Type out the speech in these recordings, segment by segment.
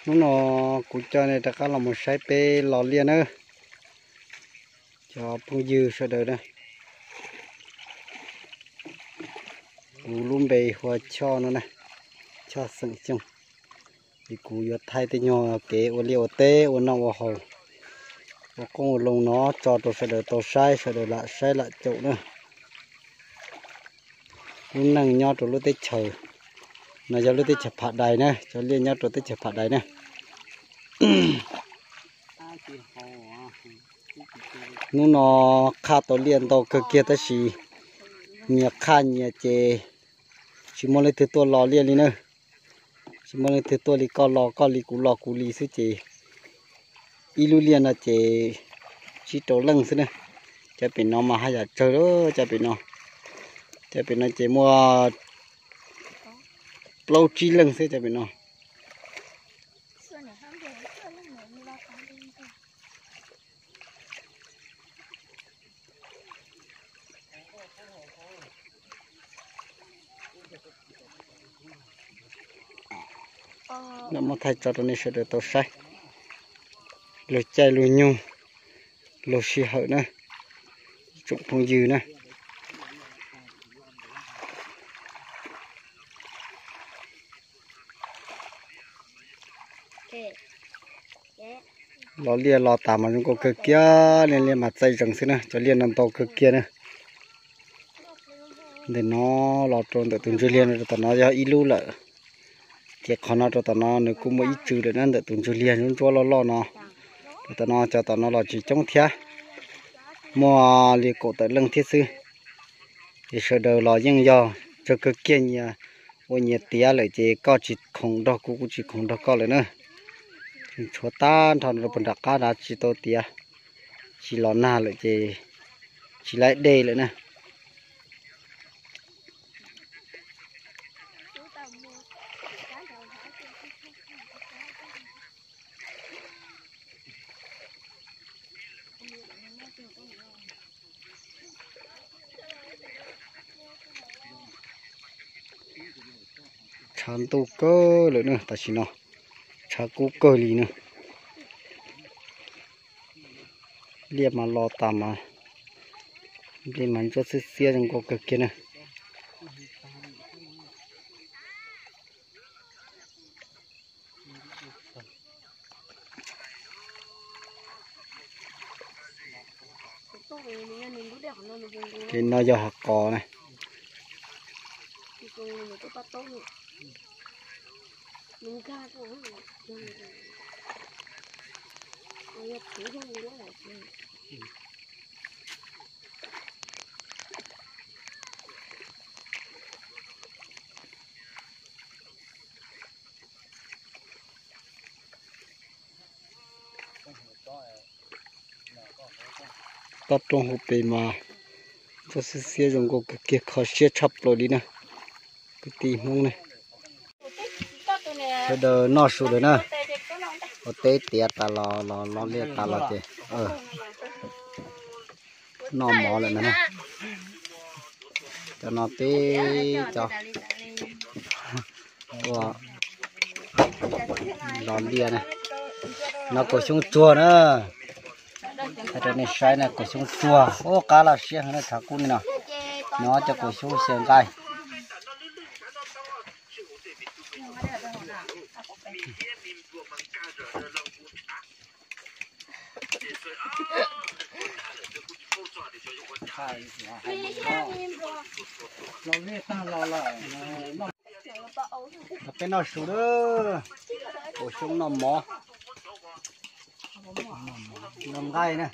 Hnub no kuv coj nej rov qab los mus saib peb lo liaj na, cov phooj ywg sawv daws na. Kuv lub npe hu ua Choj no na, Choj xeem Xyooj. Es kuv yuav thaij tej nyuag kev ua liaj ua teb ua noj ua haus, ua qoob ua loo no tso rau sawv daws tau saib, sawv daws lam saib lam caum na. Lub neej nyob rau lub teb chaws no yog lub teb chaws Pham Dais na, cov liaj nyob rau teb chaws Pham Dais na. Hnub no qhaj tau liaj ntau kawg kiag tab sis nyias qhaj nyias ces tsis muaj leej twg tuaj lo liaj li na. Tsis muaj leej twg tuaj li, koj lo koj li, kuv lo kuv li xwb ces ib lub liaj no ces tsib rau leej xwb na. Cov pem no mas haj yam tsawg lawm, cov pem no, cov pem no ces muaj plaub tsib leej xwb cov pem no. Muab thaij tso rau nej sawv daws tau saib lug caij lug nyoog lug sij hawm na, tsoom phooj ywg na. Los liaj los tas mas zoo nkauj kawg kiag, liaj liaj mas txaij zees xwb na, cov liaj no ntau kawg kiag na. Ntawm no los rau ntawm tus ntsuag liag no rau tom no yog ib lub lawm. Ces qhov no rau tom no nws kuj muaj ib tsw lawm na, ntawm tus ntsuag liag ntsuab ntsuab loj loj no. Rau tom no cov tom no los tsis coob thiab, muaj li kaum tawm leej thiab xwb. Ces sawv daws los yeej yog tsawg kawg kiag, nyias ua nyias tiav lawm ces koj tsis khoom nrog kuv, kuv tsis khoom nrog koj lawm na. Tshuav tag nrho rau puag nram qab na, tsis tau tiav, tsis los nag lawm ces tsis laib dej lawm na. Tshav ntuj kawg lawm na, tam sim no tshav kub kawg li na. Liaj mas los tas mas, liaj mas ntsuab xiab xiab zoo nkauj kawg kiag na. Ces no yog hav qos na. Toj roob hauv pes mas ntsuab xiab xiab zoo nkauj kawg kiag, kho siab tshaj plaws li na kwv tij Hmoob ne. Sawv daws noj su lawm na, ua teb tiav tas los los liaj tas los ces noj mov lawm ntag na. Cov no peb cov ua los liaj na. No kaum xyoob tsuag na. Hais rau nej saib na, kaum xyoob tsuag, ub qab laj siab heev na, tshav kub li no. No cov kaum xyoob xyaw nqaij. Peb noj su lawm, kaum xyoob noj mov, noj nqaij na.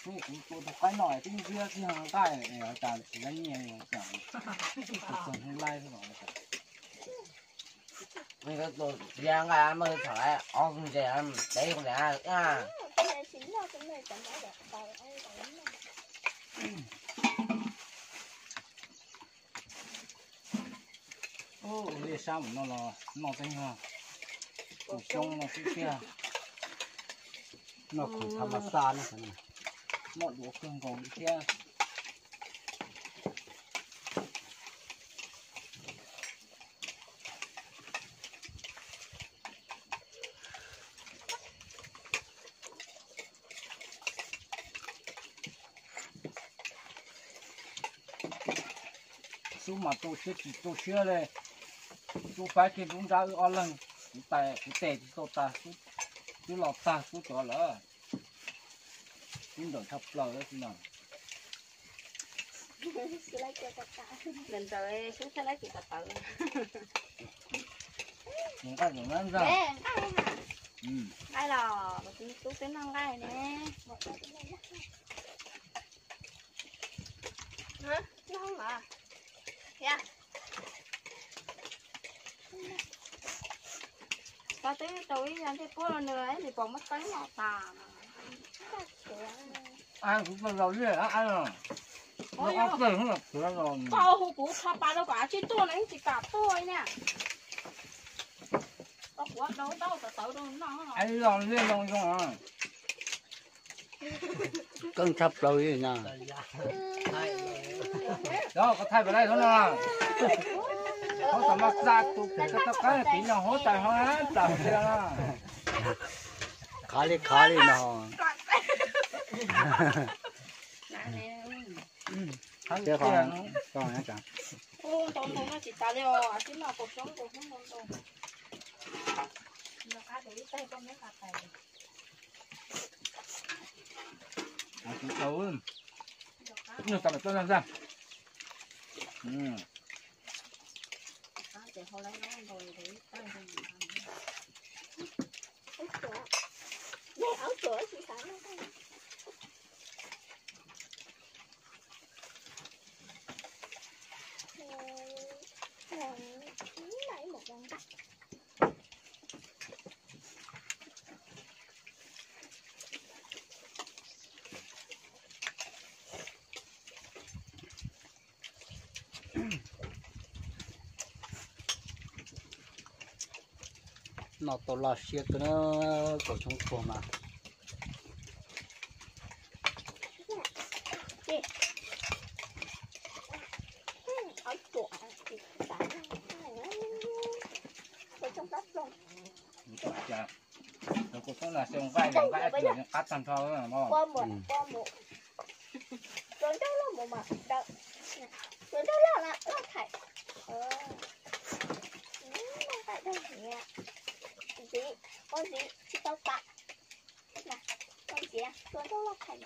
Kuv tua tus qaib no twb ntsia tsis yog nqaij, cas tsis laib nyiaj li cas. Tus txog hnub laib xwb los cas. Tus ntsia nqaij muaj li thaum lawv ob tug ntses peb tus ntses. Ua liaj sab mus no los noj tej nyuag kaus xyoob no xwb thiab. Noj khoom tham mas xaj no, noj duav kawg nkaus li thiab. Xub mas tu siab tsis tu siab li. Xub faib kiag nruab nrab wb ob leeg, kuv tes tsis tau tag, twb los tag xub cov lawm. Twb nrawm tshaj plaws xwb no. Nrawm nrawm xub txhaj laib tus tawv tawv. Nqaij los, nqaij los, tub twb noj nqaij ne. Koj twb tau ib yam ncej puab los nws ib nim pom muab teeb los tas. Koj hu kuv tso pa rau kom av tsij tuaj no yeej tsis kam tuaj li na. Koj kuv dau tau tawv tawv rau noj. Koj tshaj plaws li na. Koj thaij pem lawm no. Hauv tam no xa tus pem koj tau qab tiv no hauv tas ho plam tia no. Khav li khav li no. Ntau ntau no tsis tas li os, tib no kaus xyoob kaus xyoob ntau ntau. Noj qab tus ib teg koj muab qa tais. Nyuag tas pem toj zag zag. Noj tau loj siab kawg na, kaus xyoob txhuas mas. Kaus xyoob no xyaw nqaij, nqaij qab tag nrho. Tuas nraug loj mus mas, tuas nraug loj loj thaiv. Noj nqaij dag niam, ntxiv, ua ntxiv tsis tau pam. Ua ntxiv, tuas nraug loj thaiv,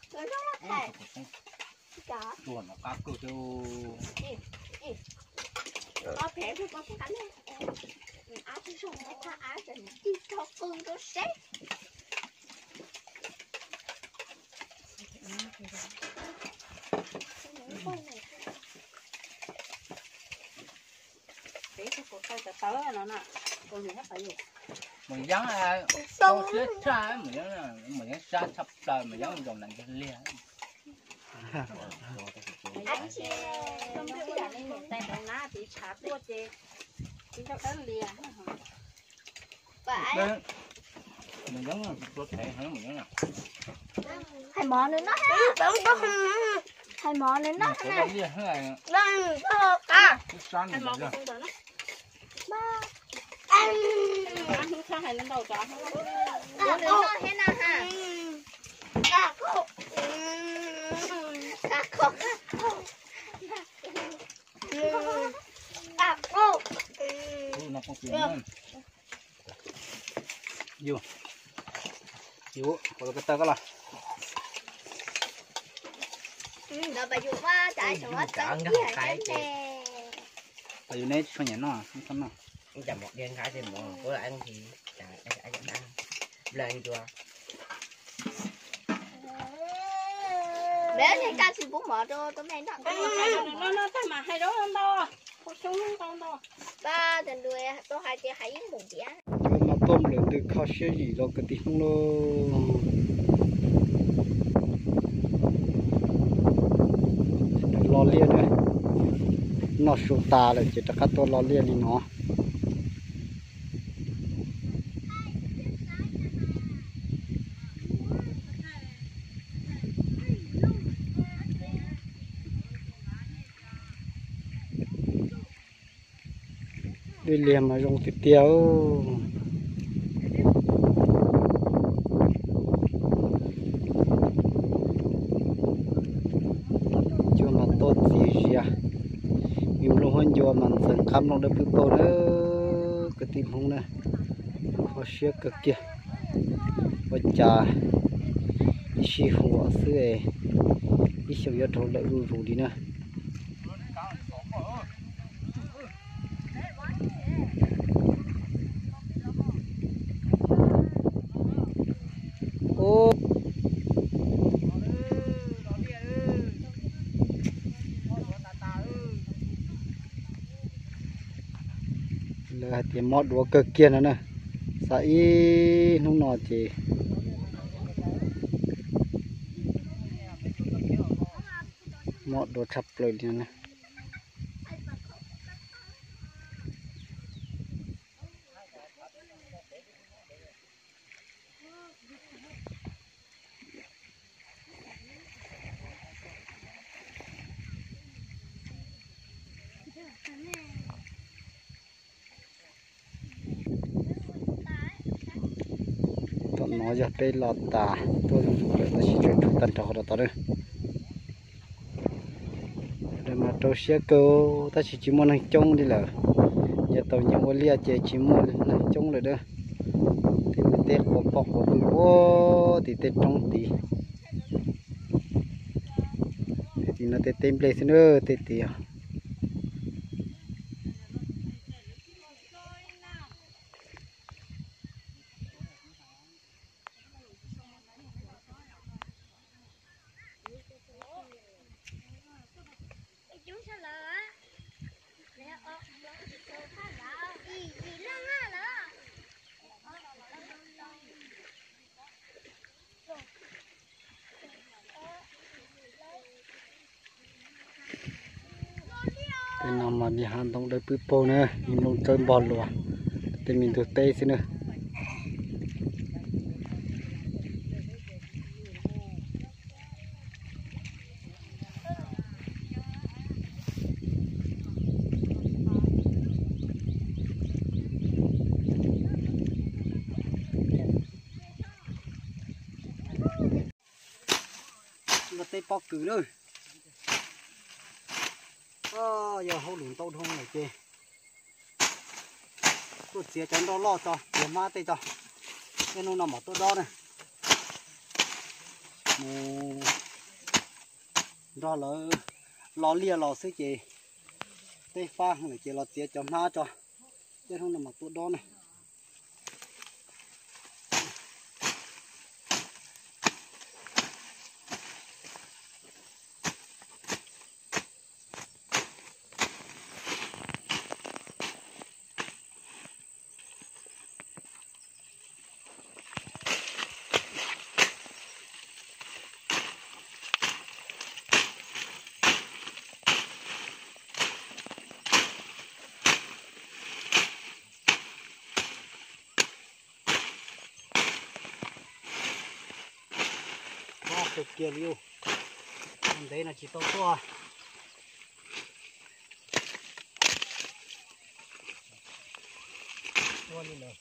tuas nraug loj thaiv. Tuas no qab kawg thiab. Ob phev phev phev qab ne. Av tsis zoo qab av tseem tig tog qw rau seb. Mus yeeb, tau siab tshaj, mus yeeb sab tshaj plaws, mus yeeb nkaus nram nkiag liag. Hais mov nws noj, hais mov nws noj. Yus, yus, ua los koj tawg koj los. Yus neb tsis tshua nyiam noj, txhob noj. Ib cas mov dhia nqaij tej mov kuv ib ntsis, ib ncua. Npeb tsis kaj tsis pub mov rau tus me noj. Noj noj tag mam hais rau ntau, hu xyoob ntau ntau. Pab tus ntu tau hais tias hais ib npaum tias. Cua mas tuaj nplawm ntws kho siab zim los kwv tij Hmoob lauj. Lo liaj na, noj su tas lawm ces rov qab tuaj lo liaj li no. Dej liag mas zoo tiag tiag. Cua mas tuaj txias zias, me nplooj huab ncua mas ntxeev qab nplooj dawb pwb paug na, kwv tij Hmoob na. Kho siab kawg kiag. Ua cas ib sij huam xwb es ib xyoos yuav dhau lawm zuj zus li na. Lawv hais tias mob duav kawg kiag no na, xa ib hnub no ces mob duav tshaj plaws li no na. Tom no yog peb los tas tuaj zuj zus lawm tab sis tseem tshuav tag nrho qhov rau tod na. Lawv mas rau siab kawg tab sis tsis muaj neeg coob li lawm. Yog tau nyiam ua liaj ces tsis muaj neeg coob lawm na. Tej teb quav poj quav pw ua tim tej roob tid. Tej tim no tej teb nplej xwb na, tej tid os. Tej no mas li hav ntoo dawb pwb paug na, me nplooj tsawb npog luas, tej me ntug teb xwb na. Luag tej pob kws na. Yog hauj lwm ntau dhau lawm ces tuaj txiav cov nroj loj tso, txiav hmab tej tso, tej hnub no mam tuaj dob na. Mus nrog lawv lo liaj los xwb ces tej fab heev lawm ces los txiav cov hmab tso, tej hnub no mam tuaj dob na. Mob kawg kiag li, ntev no tsis tau tuaj. Ua li lawm.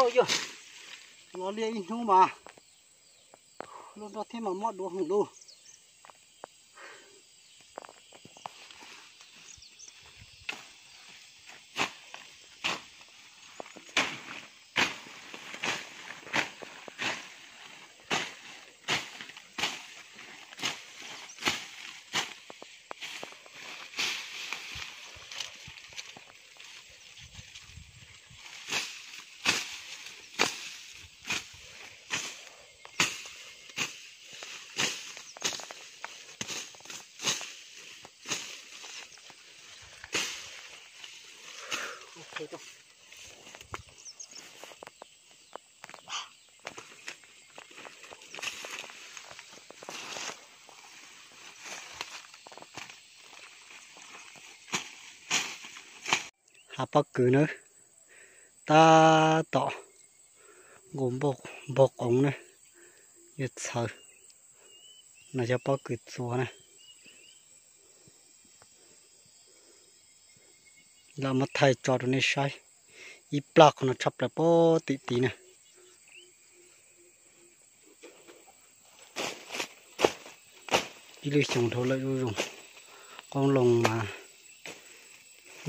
Yog, los liaj ib hnub mas luaj nroj thiab mas mob duav heev lauj. Hav pob kws na, tab tom nqus npog qoov na, yuav txhawv. No yog pob kws txuas na. Lam muab thaij tso rau nej saib, ib plaj qhov no tshaj plaws pob tim tid na. Ib lub xyoos dhau lawm zuj zus, qoob loo mas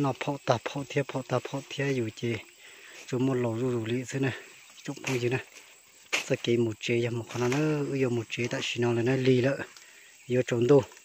noj phaum tag phaum thiab phaum tag phaum thiab yus ces tsuas muaj laus zuj zus li xwb na. Tsoom phooj ywg na, txoj kev mus tsev yog mus qhov no na, wb yuav mus tsev tam sim no lawm na, lig lawm, yuav tsaus ntuj.